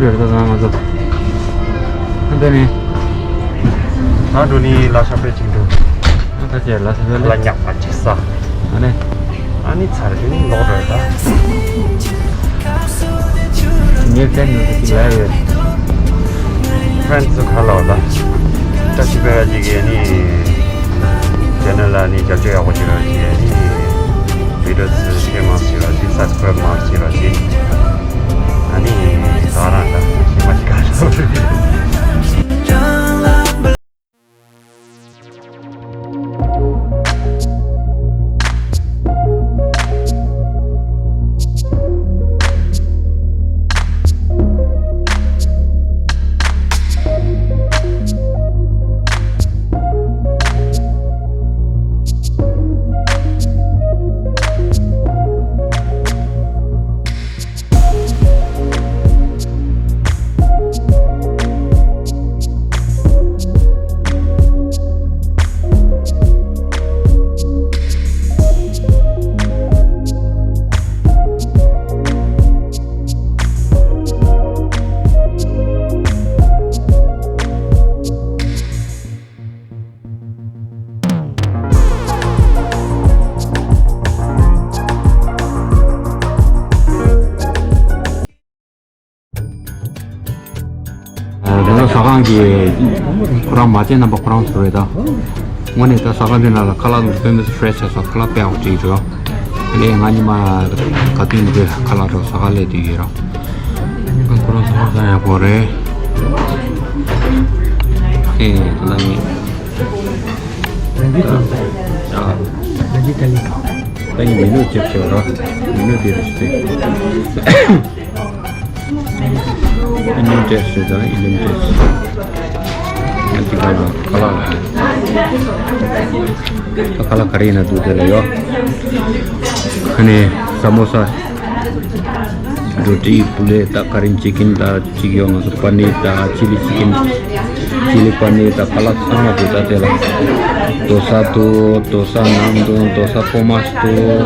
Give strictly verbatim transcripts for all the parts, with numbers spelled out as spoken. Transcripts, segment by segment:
རེད་ད་ང་ཚོ། ཨ་ད་ནི། ད་འགྲོ་ནི་ལ་ཤ་པེ་ཅིག་འགྲོ། ཨ་ད་ཅེ་ལ་ཤ་པེ་ལ་ཉག་པ་ཅིག་ས། ཨ་ནི། ཨ་ནི་ཚར་དེ་ནི་ལོག་འགྲོ་ད། ངས་བསྟན་ནོ་ཅིག་ལ་ཡོད། ཕན་ཚུ་ཁ་ལོ་ད། བཀྲ་ཤིས་པེ་ར་ཅིག་གི་ནི། ཅེ་ནལ་ལ་ནི་རྒྱབ་སྐྱོར་ཡག་པོ་བྱེད་རོགས་བྱེད་ནི། བི་ཌི་ཡོ་ཚུ་ཤེར་མང་བྱེད་རོགས་བྱེད། སབ་སི་ཀ་རེབ་མང་བྱེད་རོགས་བྱེད། ཨ་ནི་ད་རང་ད་ཤེས་མ་ཤེས་ག་ཤོག་ང་ཚོ་ཟ་ཁང་གི་ཁོ་རང་མ་བྱན་རྣམ་པ་ཁོ་རང་ཚོ་རེད་ད། དངོས་གནས་ད་ཟ་ཁང་འདི་ནང་ལ་ཁ་ལག་དཔེ་མི་སྲིད་ཕྲེ་ཤི་ཆགས་སོང་། ཁ་ལག་དཔེ་ཡག་པོ་བྲིས་འདུག་ཨ་ནི་ང་ཉི་མ་ག་དུས་འདི་ཁ་ལག་འགྲོ་ཟ་ཁང་སླེབས་དུས་ཡོད་ར། ཁོ་རང་ཟ་ཁང་ཡག་པོ་རེད། ཨེ་ད་ལྟ་ངས་ད་ཡིན་མི་ནུ་ཅེབ་ཆེ་བ་ར། མི་ནུ་དེ་རེད་ཤི། ཨིན་ཌི་ཡན་ཊེ་སི་ཊི་རེད་ད། ཨིན་ཌི་ཡན་ཊེ་སི་ཊི། ཨ་འདི་ག་ལ་ཁ་ལག་ལ། ད་ཁ་ལག་ག་རེ་ཡིན་ན་འདུག་དེ་ལ་ཡོད། ཁ་ནས་ས་མོ་ས། རོ་ཊི་པུ་ལེ་ད་ཀ་རི་ཅི་ཀིན་ད་ཅིག་ཡོད། ང་ཚོ་པ་ནིར་ད་ཅི་ལི་ཅི་ཀིན། ཅི་ལི་པ་ནིར་ད་ཁ་ལག་ཚང་མ་འདུག་ད་དེ་ལ། དོ་ས་འདུག་དོ་ས་ནང་འདུག་དོ་ས་ཕོ་མ་སི་འདུག་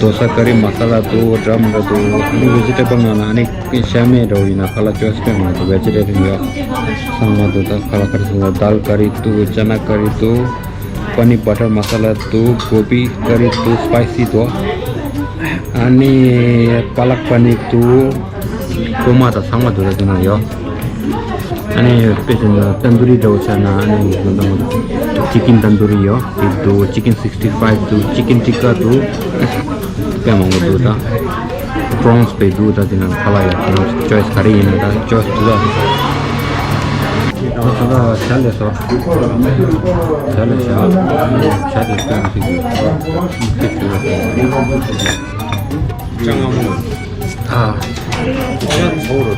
དོ་ས་ཀ་རི་མ་ས་ལ་འདུག་འདྲ་མི་འདྲ་འདུག་ཨ་ནི་ཝེ་ཇི་ཊེ་བལ་ནང་ལ་ཨ་ནི། ཤ་མེད་འདྲ་བོ་ཡིན་ན་ཁ་ལག་ཅོའི་སི་དཔེ་མང་འདུག་ཝེ་ཇི་ཊེ་རི་ཡན་ཡོད། ཚང་མ་འདུག་ད་ཁ་ལག་ཀ་རི་ཚང་མ། དཱལ་ཀ་རི་འདུག་ཅ་ན་ཀ་རི་འདུག་པ་ནིར་བ་ཊར་མ་ས་ལ་འདུག་གོ་བི་ཀ་རི་འདུག་སི་པའི་སི་འདུག་ཨ་ནི་པ་ལག་པ་ནིར་འདུག་ཕོ་མ་དང་ཚང་མ་འདུག་ད་དེ་ན་ཡོད། ཨ་ནི་དཔེ་བྱས་ན་ཏན་དུ་རི་འདྲ་བོ་ཆགས་ན་ཨ་ནི་ཅི་ཀིན་ཏན་དུ་རི་ཡོད། དེ་འདུག་ཅི་ཀིན་སིག་སི་ཊི་ཕའིབ་འདུག་ཅི་ཀིན་ཊི་ཀ་འདུག་དཔེ་མང་པོ་འདུག་ད། པྲོན་སི་དཔེ་འདུག་ད་དེ་ནང་ཁ་ལག་ཡ་པྲོན་སི་ཅོའི་སི་ག་རེ་ཡིན་ན་ད་ཅོའི་སི་འདུག་ད། ད་ད་ད་ཇ་ལས་སོ། ཇ་ལས་ཇ། ཇ་དེ་སྟོན་ཞིག་གི་ཁྱེད་ཞུ་རོགས། ཅང་ང་མོ། ཨ། ཅང་ཚོ་རོ།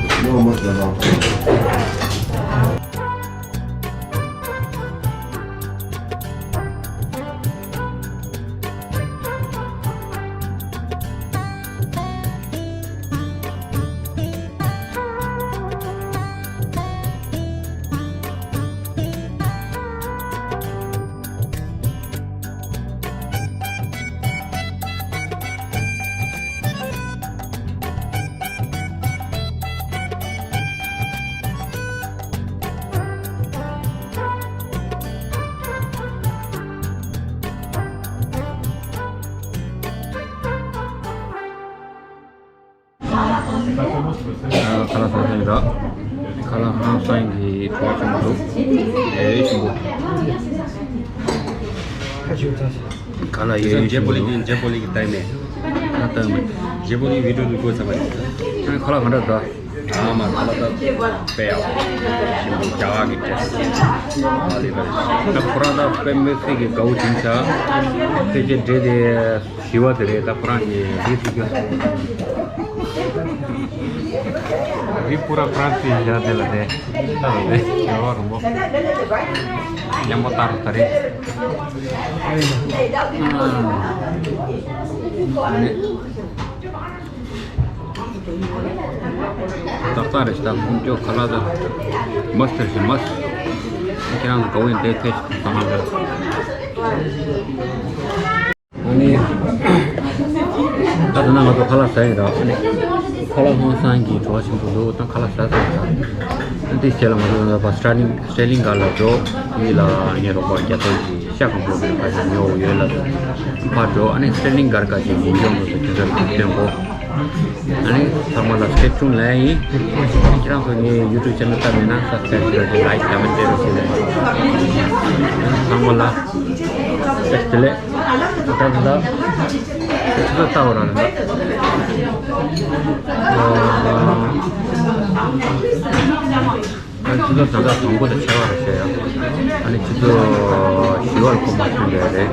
ཁ་ལག་ཟ་ས་ཡིན་ར། ཁ་ལག་ཧང་སང་གི་གྲོགས་ཆེན་པོ་འདུག་ཨེ་ཆེན་པོ། ཁ་ལག་ཡོད་ཡོད་ཆེན་པོ་འདུག་རྗེ་པོ་ལི་གི་ལྟད་མེད། ང་ལྟད་མེད། རྗེ་པོ་ལི་བི་ཌིའོ་དུ་བཀོད་ཚར་བ་རེད། ཁ་ལག་ག་འདྲ་འདུག་ཨ་མ་ཁ་ལག་ད་དཔེ་ཡག་པོ། ཞིམ་པོ་རྒྱ་གར་གྱི་ཊེ་སི་ཊི། ད་ཁོ་རང་ད་དཔེ་མི་སྲིད་ཀྱི་དགའ་བོ་བྱུང་ཤག་ཕལ་ཆེར་འདྲེ་དེ་བཞི་པ་དེ་རེད། ད་ཁོ་རང་གི་རི་ཐུག་གི་རི་པུ་ར་ཕ་རན་སི་ཡིན་ཤག་དེ་ལ་དེ་ལྟ་རུ་དེ་ཡོ་རོ་རིང་པོ་མཉམ་པོ་ལྟ་རུ་ད་རེད། ཏག་ཏག་རེད་ཤག་ད་ཁོང་ཚོ་ཁ་ལག་ད་མ་སི་ཐེར་ཞིག་མ་སི། ཁྱེད་རང་ལ་དགའ་བོ་ཡིན་དེ་ཐེ་ཞིག་བཏང་ན་འདྲ། ཨ་ནི། ད་ད་ནང་ང་ཚོ་ཁ་ལག་ཟ་ཡིན་ར། ཨ་ནི། ཁ་ལག་ཧང་སང་གི་བྲོ་བ་ཆེན་པོ་འདུག་ད་ཁ་ལག་ཟ་ཟ་ཡིན་ར། ཨ་ནི་དེའི་རྗེས་ལ་ང་ཚོ་ད་ལྟ་སི་ཊར་ལིང་སི་ཊར་ལིང་གྷར་ལ་འགྲོ། ཡིད་ལ་ངའི་རོགས་པ་རྒྱ་ཚོ་གི་ཤ་སྐམ་པོ་གི་ཁ་ཤས་ཉོ་ཡོད་ལ། ཕར་འགྲོ། ཨ་ནི་སི་ཊར་ལིང་གྷར་ག་ཅིག་ཡིན་སྐྱོང་དུ་ཁྱོད་ཚོར་སྟོན་གོ། ཨ་ནི་ཚང་མ་ལ་སི་ཊེ་ཊུན་ལབ་ཡིན། ཁྱེད་རང་ཚོ་ངའི་ཡུ་ཊུབ་ཆེ་ནལ་ལྟ་མེད་ན་སབ་སི་ཀྲའིབ་བྱེད་རོགས་གྱིས། ལའིཀ་ཀོ་མེན་ཊི་བྱེད་རོགས་གྱིས། ཨ་ནི་ཚང་མ་ལ་བཀྲ་ཤིས་བདེ་ལེགས། ད་ད་ད་ཆུ་ཚོད་ལྟ་བ་རང་རེད་ད། ཨ་ཆུ་ཚོད་ད་ལྟ་དང་པོ་དང་ཕྱེད་ཀ་རེད་ཤག་ཡ། ཨ་ནི་ཆུ་ཚོད་བཞི་པ་ལ་ཁོ་མ་ཐོན་པ་རེད།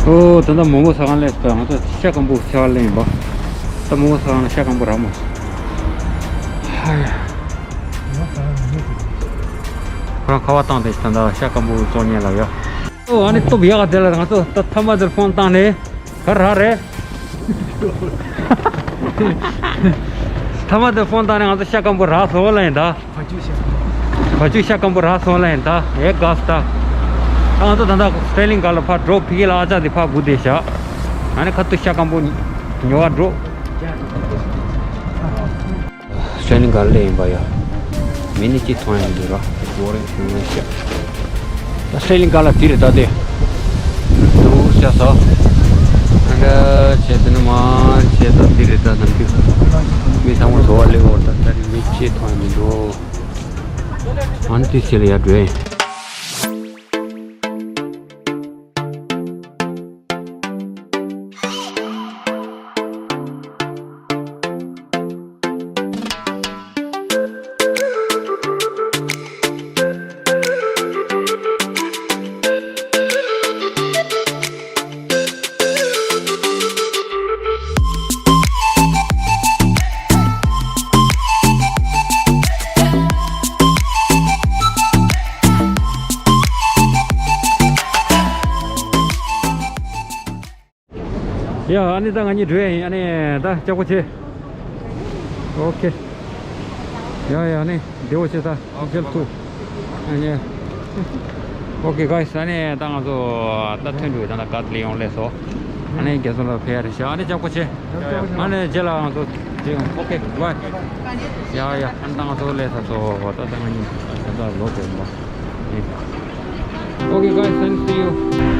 ཨོ། ད་ལྟ་མོན་གྷོ་ཟ་ཁང་སླེབས་སོང་། ང་ཚོ་ཤ་སྐམ་པོ་ཟ་བར་སླེབས་ཡིན་པ། ད་མོན་གྷོ་ཟ་ཁང་ལ་ཤ་སྐམ་པོ་རག་མ་སོང་། ཧ་ཡ། ཁོ་རང་ཁ་པར་བཏང་སྟེ་ད་ལྟ་ཤ་སྐམ་པོ་བཙོང་མཁན་ལ་ཡོད། ཨོ། ཨ་ནི་སྟོབས་ཡག་ག་དེ་ལ་ང་ཚོ་ད་ཐ་མ་དེར་ཕོན་བཏང་ནས་ག་རེ་རག་རེད། ཐ་མ་དེར་ཕོན་བཏང་ནས་ང་ཚོ་ཤ་སྐམ་པོ་རག་སོང་ལབ་ཡིན་ད། བ་ཕྱུགས་ཤ་སྐམ་པོ། བ་ཕྱུགས་ཤ་སྐམ་པོ་རག་སོང་ལབ་ཡིན་ད། ཨེ་དགའ་སོང་ད། ཨ་ང་ཚོ་ད་ལྟ་སི་ཊར་ལིང་གྷར་ལ་ཕར་འགྲོ། ཕ་གི་ལ་ཨ་ཅག་དེ་ཕར་སྒུག་བསྡད་ཤག་ཨ་ནི་ཁ་ཐུག་ཤ་སྐམ་པོ་ཉོ་བར་འགྲོ། སི་ཊར་ལིང་གྷར་སླེབས་ཡིན་པ་ཡ། མི་ནི་གཅིག་མཐོང་ཡ་མི་འདུག་ར། བོ་རིང་བྱུང་ཤག་ད་སི་ཊར་ལིང་གྷར་ལ་དེ་རེད་ད་དེ། འདུག་ཤག་ས། ཨ་འདྲ་བྱས་དེ་ནི་མ་བྱས་ད་དེ་རེད་ད། ནམ་རྒྱུན་མི་ཚང་མ་འགྲོ་བ་སླེབས་འོ་ད། ད་རེས་མི་གཅིག་མཐོང་ཡ་མི་འདུག་ཨ་ནི་དེ་ཕྱི་ལ་ཡར་འགྲོ་ཡིན། ཡ། ཨ་ནི་ད་ང་གཉིས་འགྲོ་ཡ་ཡིན། ཨ་ནི་ད་ལྕགས་པོ་ཆེ། ཨོ་ཁེ། ཡ་ཡ། ཨ་ནི་བདེ་པོ་བྱེད་ད། ཨོ་ཁེ། ཐུག་ཨ་ནི། ཨོ་ཁེ་གྷའི་སི། ཨ་ནི་ད་ང་ཚོ་ད་ཐོན་འགྲོ་ཡི། ད་ད་ག་ལེ་ཡོང་སླེབས་སོང་། ཨ་ནི་རྒྱལ་སོང་ལ་ཕེབས་ཡ་རེད་ཤག་ཨ་ནི་ལྕགས་པོ་ཆེ། ཨ་ནི་རྗེས་ལ་ང་ཚོ་དེ་ཡོང་། ཨོ་ཁེ་གྷའི། ཡ་ཡ། ཨ་ནི་ད་ང་ཚོ་སླེབས་ཚར་སོང་། ད་ད་ང་གཉིས་ད་ད་ལོག་འགྲོ་ཡིན་པ། Okay, guys, then see you.